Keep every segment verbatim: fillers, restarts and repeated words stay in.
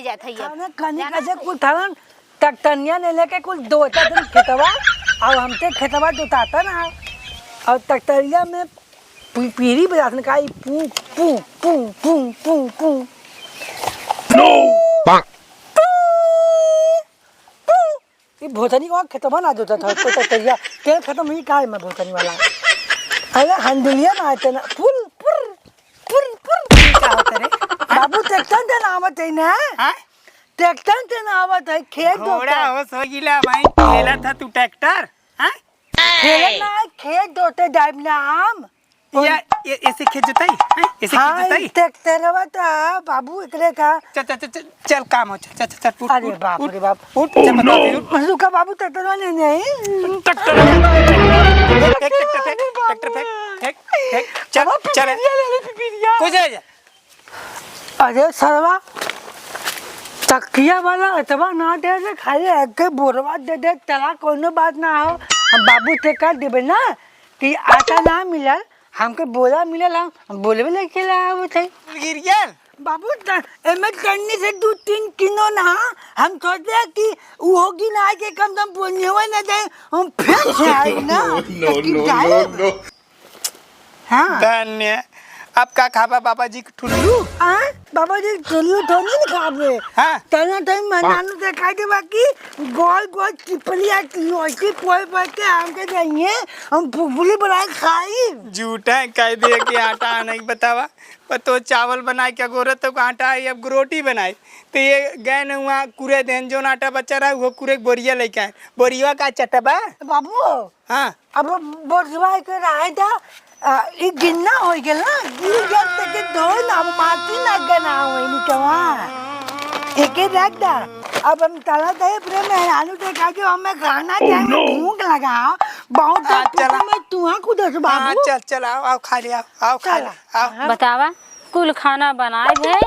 जात है ये। थाने कनी जाना का जे है। कुल थानन ट्रैक्टरिया ने लेके कुल दोता दिन खेतवा, और हमसे खेतवा जोताता ना, और ट्रैक्टरिया में पी-, पीरी बजात न का, ई पू, पू, पू। ई भोसड़ी को खेतवा ना जोता था, तो ट्रैक्टरिया, तेल खत्म हुई का है मैं भोसड़ी वाला। अरे हंडुलिया ना आते ना, पुर, पुर, पुर, पुर। का होता रे? बाबू ट्रैक्टर के नाम है ना? हाँ? ट्रैक्टर के नाम है, खेत घोड़ा जोता। हो सो गिला भाई, खेला था तू ट्रैक्टर? हाँ? खेलत ना, खेत जोते जाइब ना हम। या, ये, ऐसे खेत जोताई? हैं? ऐसे खेत हाँ, जोताई? ई ट्रैक्टरवा त बाबू एकरे का। चल, चल, चल, चल, चल, काम हो, चल, चल, चल, चल, उठ, अरे उठ, बाप उठ, रे बाप। उठ, चल, बता दे, उठ। रुका बाबू, ट्रैक्टरवा नहीं, नहीं। ट्रैक्टर, फेंक, फेंक, ट्रैक्टर फेंक, ट्रैक्टर फेंक, फेंक, फेंक, चल, अब चल। पिपिरिया ले ले, पिपिरिया। कुछ है जा। अरे सरवा, तकिया वाला अतवा ना दे दे, खाली एक बोरवा दे दे, चला, कोनो बात ना हो। हम बाबू से कह देबे ना कि आटा ना मिलल, हमके बोरा मिलल, हम बोलबे लेके ले आवत है। गिरियल। बाबू, त-, एमे तन्नी से दू तीन किलो ना, हम सोचे कि उहो गिनाए के कम से कम बोनियवा ना जाए, हम फेंक से आई ना, No, no, कि no, जाए। No, no। हाँ। धन्य। अब का खाबा बाबा जी के ठुल्लू? हाँ, बाबा जी के ठुल्लू तो नहीं खाबे। हाँ। तना तई मेहरानू से कह देबा कि गोल गोल चिपलिया की ओइसी पोए पोए के हमके चाहिए, हम फुफुली बनाए खाई। झूठा कह दिए कि आटा नहीं बतावा, पर तो चावल बनाए के गोरत तो आटा आई, अब रोटी बनाए। तो ये गए न हुआ कुरे देन, जोन आटा बचा रहा, वो कुरे बोरिया लेके आए। बोरिया का चटबा? बाबू, हाँ। अब बोझवा के रहे दा, आ, ई गिन्ना होइ गेल ना, गिर गेल त के धोए ना, अब माटी ना गना होई निकवा। एके रख दा। अब हम तला दे पूरे मेहरानू देखा जो हमें खाना Oh, time में no। भूख लगा, बहुत हाँ, देर चला। में तुहा कुदस हाँ, बाबू। चल, चल, आओ, आओ, खा ले, आओ, आओ, खा चला। ले, आओ। बतावा, कुल खाना बनाए भे,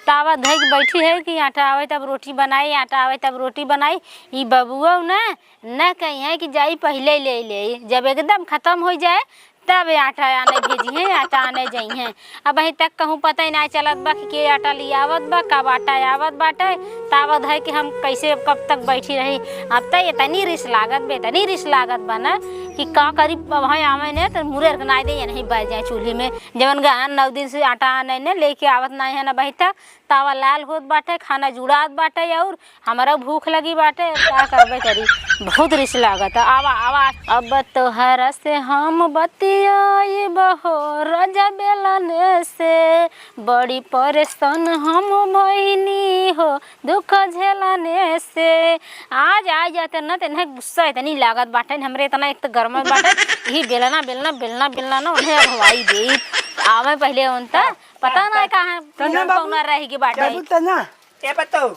तावा धइक बैठी है कि आटा आवे तब रोटी बनाई, आटा आवे तब रोटी बनाई। ई बबुआ ना न कहिए कि जाई पहिले ले ले, जब एकदम खतम होइ जाए तब आटा आने भेजिहे, आटा आने जइहे। अबहीं तक कहूँ पता ही नाहीं चलत बा कि के आटा लियावत बा, कब आटा आवत बाटे। तावत है कि हम कैसे कब तक बैठी रही। अब त इतनी रिस लागत बा, इतनी रिस लागत बा ना कि का करी। अब है आवे ने त मुरेर के नाई दे, नहीं बच जाए चूल्ही में। जवन गहन नौ दिन से आटा आने ने लेके आवत नाहीं है ना अबहीं तक, तावा लाल होत बाटे, खाना जुड़ात बाटे और हमरा भूख लगी बाटे, का करबे करी, बहुत रिस लागत। आवा, आवा। अब तोहरा से हम बतियाइब हो राजा बेलने से, बड़ी परेशान हम भइनी हो दुख झेलने से। आज आ जाते ना, तेने गुस्सा इतनी लागत बाटे हमरे, इतना एक तो गरम बाटे, यही बेलना, बेलना, बेलना, बेलना ना उन्हें अब हवाई दे। आवे पहिले उनता, पता ना कहाँ तना बाबू, कौना रह गई बाटे। बाबू तना। ए पतऊ,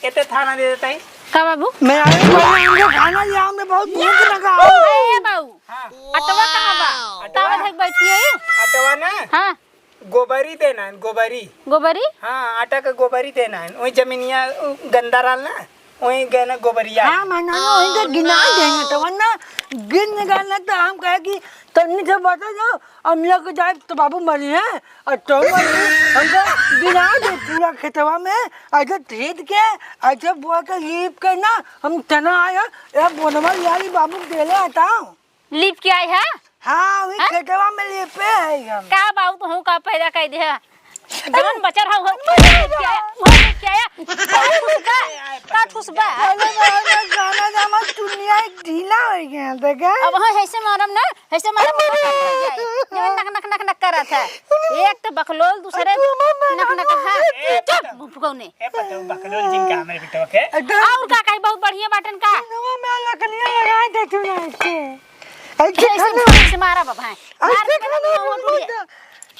एते थाना दे देता है। का बाबू? मैं आए, मैं आए, हमको खाना लिया, हमें बहुत भूख लगा। ए बाबू, हाँ। अटवा कहाँ बा? अटवा? तावा धक बैठी है। अटवा ना? हाँ। गोबरी देना है, गोबरी। गोबरी? हाँ, आटा का गोबरी देना है। वही जमीनिया, उ, गंदा रहल ना, वही गए ना गोबरिया। हाँ, माना ना, वही तो गिना देंगे, तो वरना गिन निकालना तो हम कहे कि तन्नी से बता दो, हम लेके जाए तो बाबू मरी है। और तो मरी, हमको गिना दे पूरा खेतवा में, ऐसे छीट के, ऐसे बोआ के लीप के ना, हम तना आया, ए बोनवा यारी बाबू देले हटाओ। लीप के आए है? हाँ, वही हैं? खेतवा में लीपे है हम। का बाबू, तू का पैदा कर दे है? जवन बचर है, वो लीप के आया, वो लीप के आया। का ठुसबा? का ठुसबा? अरे बाबा, गाना जमा दुनिया एक ढीला हो गया, देखा? अब हाँ, ऐसे मारम ना, ऐसे मारम ना, हो जाए। जवन नक, नक, नक, नक करत है। एक तो बकलोल, दूसरे नक, नक, हाँ। चुप, भुपकौने। ए, पतऊ बकलोल जिन का हमरे बेटवा के? और का कही, बहुत बढ़िया बाटन का? नवा में लकड़ियाँ लगा दे तू ना ऐसे। ऐसे ऐसे खाने से मारा बाबा है। ऐसे मार के खाने ना, वाला वो मत टूट जा।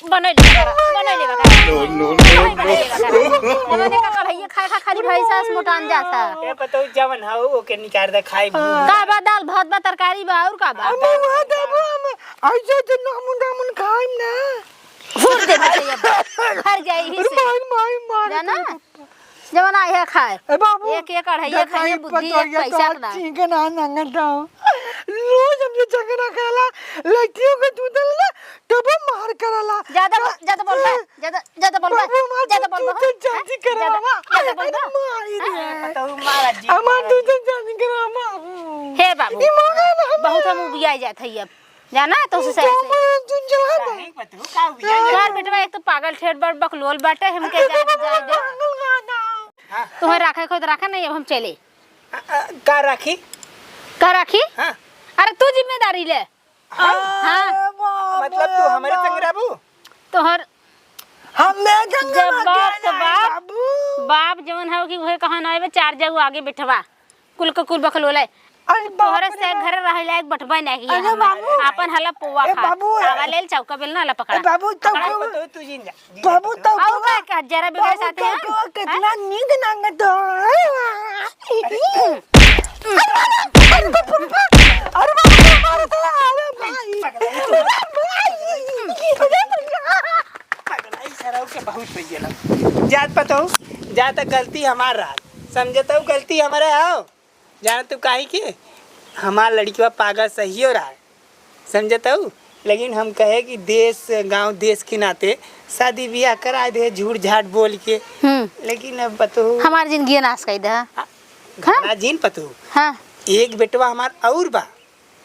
बनैले बा, बनैले बा। No, no, no, no। बनैले बा। जमाने का कढ़ैया खाए खा खाली भैंसा से मोटान जाता। ए, पतऊ जवन हऊ, ओके निकाल दे, खाई भूख। का बा, दाल भात बा, तरकारी बा, और का बा? हम वहाँ देबो, हम ऐसे तो नामुन नामुन खाइम ना। फोड़ दे बेटा, ये भर जाई ही से। मार, मार, मार। जाना? जवन आई है खाए। ए बाबू, एक, एक अढ़ाई देखा खाइए, ई बुद्धि एक पतोहिया पैसा तो के ना। ठीक है ना, नंगा था। रोज हमसे झगड़ा करेला, लड़कियों के दूध देला, तबो मार करला। ज्यादा बोल, ज्यादा बोलबा, ज्यादा, ज्यादा बोलबा, बाबू, हमार ज्यादा बोलबा, दूध हाँ? चाची करवा। ज्यादा, ज्यादा बोलबा। अरे माई रे। हाँ? पतोहू मारा जी, हमार मारा दूध जी। चाची करवा, बाबू। हे बाबू, ई मारा ना, बहुत हम उबिया जात हई अब। जाना तो उसे सही से। बाबू, दूध जला दे। काहे पतोहू, का उबिया जात? यार बेटवा, एक तो पागल ठेठ बड़ बकलोल बाटे, हमके जाए, जाए दे। हाँ। तुम्हें रखे खुद रखा नहीं, अब हम चले। आ, आ, का राखी? का राखी? हाँ। अरे तू जिम्मेदारी ले। हाँ? हाँ। अरे बाप मतलब तू रे हमरे संग बाप। रहबू? तोहर हम नहीं जंगल जब में बाप अकेले तो हैं, बाप, बाबू। बाप जवन है कि उहे कहा ना आवे, चार जगह आगे बैठवा। कुल के कुल बकलोले। अरे बाप तोहरे रे से बाप। घर रहे लायक बटवा नहीं है अरे हमार। बाबू। आपन हला पोवा ए खा। बाबू। तावा लेल चौका बेल ना हला पकड़ा। ए बाबू, तो पकड़ा। को- पतोहू तू जिन जा। बाबू, तो और को- का, का जरा बिगड़े बाबू, साथे तो हैं? को कितना हैं? नींद नांगत हो। अरे बाप रे, मारो तो, अरे भाई। अरे भाई। पगलाई सरऊ के बहुत हो गेला। जात पतोहू, जा त गलती हमार रहा। समझत हऊ गलती हमारे आओ। जान तू काहे के? हमार लड़कवा पागल सहियो रहा। समझत हऊ? लेकिन हम कहे कि देश, गाँव, देश के नाते शादी बियाह करा दे, झूठ झाट बोल के। हम्म। लेकिन अब पतोहू हमार जिंदगी नाश कर दे। हाँ, हाँ? घबरा जिन पतोहू। हाँ। एक बेटवा हमार और बा।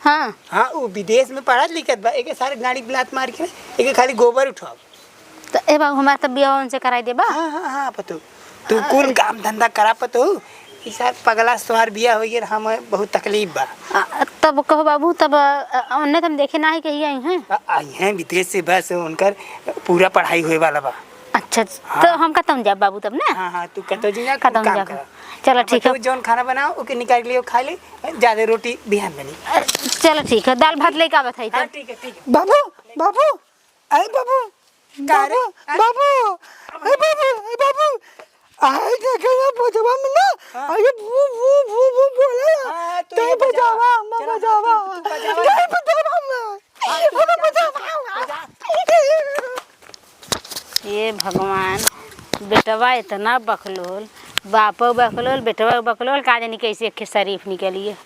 हाँ। हाँ, उ विदेश में पढ़त लिखत बा, एके सारे गाड़ी के लात मार के ना, एके खाली गोबर उठाओ। त ए बाबू, हमार त बियाह उनसे कराई देबा? हाँ, हाँ, हाँ, पतोहू। तू आ, कुल ए- काम धंधा करा पतोहू। ई सार पगला से तोहार बियाह हो गया, हम बहुत तकलीफ बा। आ, तब कहो बाबू, तब, आ, उन्हें त हम देखे नाही कही आई हैं। आ, आई हैं विदेश से, बस उनकर पूरा पढ़ाई होए वाला बा। अच्छा, हाँ। तो हम कतौन जाब बाबू तब ना? हाँ, हाँ, तू कतौ जिन जा, कुल कतौन काम जाब। करा। चलो, ठीक है। पतोहू जौन खाना बनाओ, ओके निकाल लियो, खा ले। ज्यादा रोटी बिहान बनी। अ, चलो, ठीक है, दाल भात लेके आवत है हाँ, तब। ठीक है, ठीक है। बाबू, बाबू, अरे बाबू, का रे? बाबू, अरे बाबू, अरे बाबू, अरे बाबू, अरे देखे ना बजवा में ना, हाँ। अरे भू, भू, भू, भू बोले ना। हाँ, तू तै ये बजावा, बजावा। मैं चलो, बजावा। तू, तू बजावा। तै बजावा, मैं। हाँ, तू अरे बजा, बजावा। बजा। हे भगवान, बेटवा इतना बकलोल, बापो बकलोल, बेटवा बकलोल, का जानी कैसे एक शरीफ निकलिए।